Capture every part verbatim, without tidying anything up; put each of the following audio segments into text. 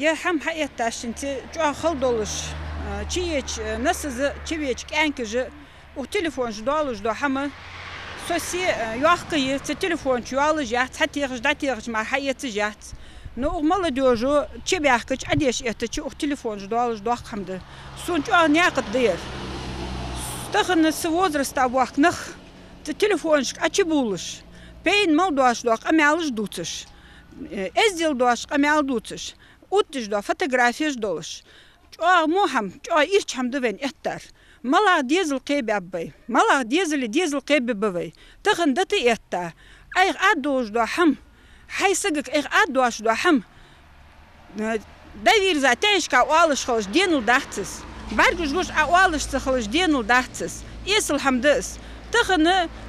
Ер хӀама хьаэттача, цу чӀоагӀа хала долаш, а, чуеча, а, насаза, чувеча кӀаьнкаша, укх телефонаш долаш дола хӀама, со се, а, йоккхае, цу телефона чу йоалаш яц, хьатехаш, дӀатехаш мара хьаэцаш яц. Но укх молодёжо чубаьхкача, Ӏодеша эттача, укх телефонаш долаш доккха хӀама да. Сона чӀоагӀа наькъа да ер. Тахан са возраста боахка нах цу телефонашка Ӏочубувлаш, пайда мел доацаш дола къамаьлаш дувцаш, э, эздел доацаш къамаьл дувцаш, оттадеш дола фотографеш долаш. ЧӀоагӀа во хӀама, чӀоагӀа ийрча хӀама да вайна эттар. МалагӀа дезал кхебаьб вай, малагӀа дезала дезал кхебаьб вай. Тахан дӀатӀаэтта, айхьа Ӏаддолаш дола хӀама, хьай сагага айхьа Ӏаддоацаш дола хӀама, э, дӀавийрза тӀехьашка оалаш хилча денал дац из. БӀаргаш гуш Ӏа оалаш ца хилча денал дац из. Эсала хӀама да из. Тахан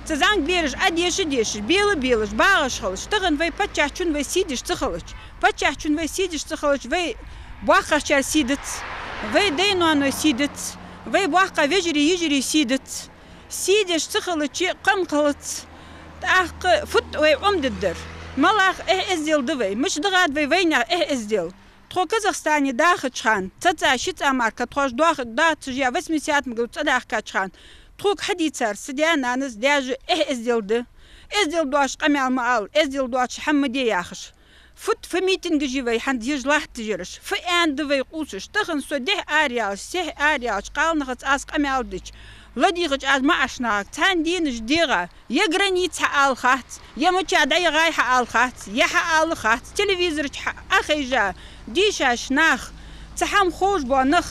цу зӀамига бераша Ӏодеша дешаш, бела белаш, багӀаш хилча, тахан вай паччахьчун вай сий деш ца хилча, паччахьчун вай сий деш ца хилча, вай боккхагӀчар сий дац, вай даьй-ноаной сий дац, вай боккхагӀа вежарий-йижарий сий дац. Сий деш ца хилча, къам хилац. ТӀаккха фуд вай Ӏомадергдар? МалагӀа эхь-эздел да вай? Мича дагӀад вай вайнаьха эхь-эздел? Тхо Казахстане дахача хана, цхьа цӀа, ши цӀа мара кхы тхоаш дох-, дохкаш я, восьмидесятом году цӀадаьхкача хана, тхога хьадийцар са даь-нанас, даьша эхь-эздел да. Эздел доацаш къамаьл ма ала, эздел доацаш хӀама ма де яхаш. Фуд, фу митингаш я вай хӀанз еш латташ ераш? Фу аьнна да вай къувсаш? Тахан со дехьа араяьлча, сехьа араяьлча, кхалнахаца аз къамаьл дича, ладийгӀача аз маӀача нахага, цхьан дийнахьа дегӀа, е граница хьаала хац, е мича дӀаяхай хьаала хац, е хьаала хац, телевизора чу хьа-, Ӏохайша, дийшача наха, цхьа хӀама ховш бола нах,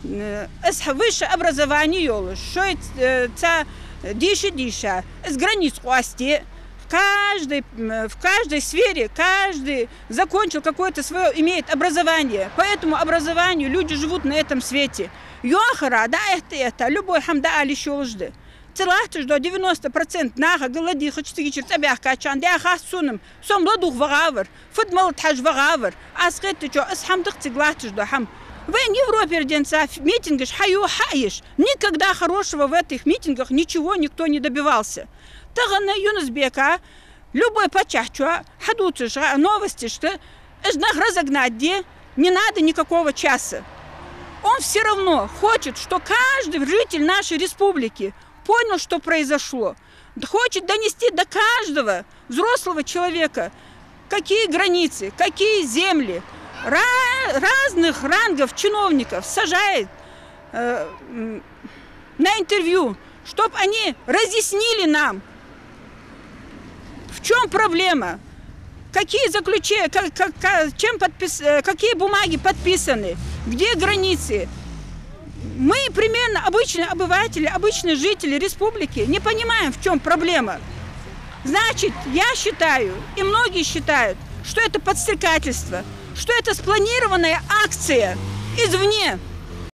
э, из хьа высшее образование йолаш, шоай, э, цхьа дийша дийша, из граница къоастае. Каждый, м, в каждой сфере, каждый закончил какое-то своё, имеет образование. По этому образованию люди живут на этом свете. Йоахара дӀаэтта-этта, любой хӀама дӀаала йиш йолаш да. Цу латташ дола девяносто процент нахага ладийгӀача, цигачара цӀабаьхкача хана, даьхац сона-м, со-м ладувгӀа вагӀавар, фуд мала тхьажа вагӀавар. Аз хеттачох, из хӀама да-кх цига латташ дола хӀама. Вайна Европера денз цхьа митингаш хьаю хьа а еш, никогда хорошего в этих митингах ничего никто не добивался. Тахан Юнус-Бека, любой паччахьчо хьадувцаш гӀа-, новостешка, из нах разогнать де, не надо никакого часа. Он всё равно хочет, что каждый житель нашей республики понял, что произошло. Хочет донести до каждого взрослого человека, какие границы, какие земли. Ра-, разных рангов чиновников сажает, э, м, на интервью, чтоб они разъяснили нам, в чём проблема, какие заключе-, ка-, ка-, ка-, чем подпис-, э, какие бумаги подписаны, где границы. Мы, примерно, обычные обыватели, обычные жители республики, не понимаем, в чём проблема. Значит, я считаю, и многие считают, что это подстрекательство, что это спланированная акция извне.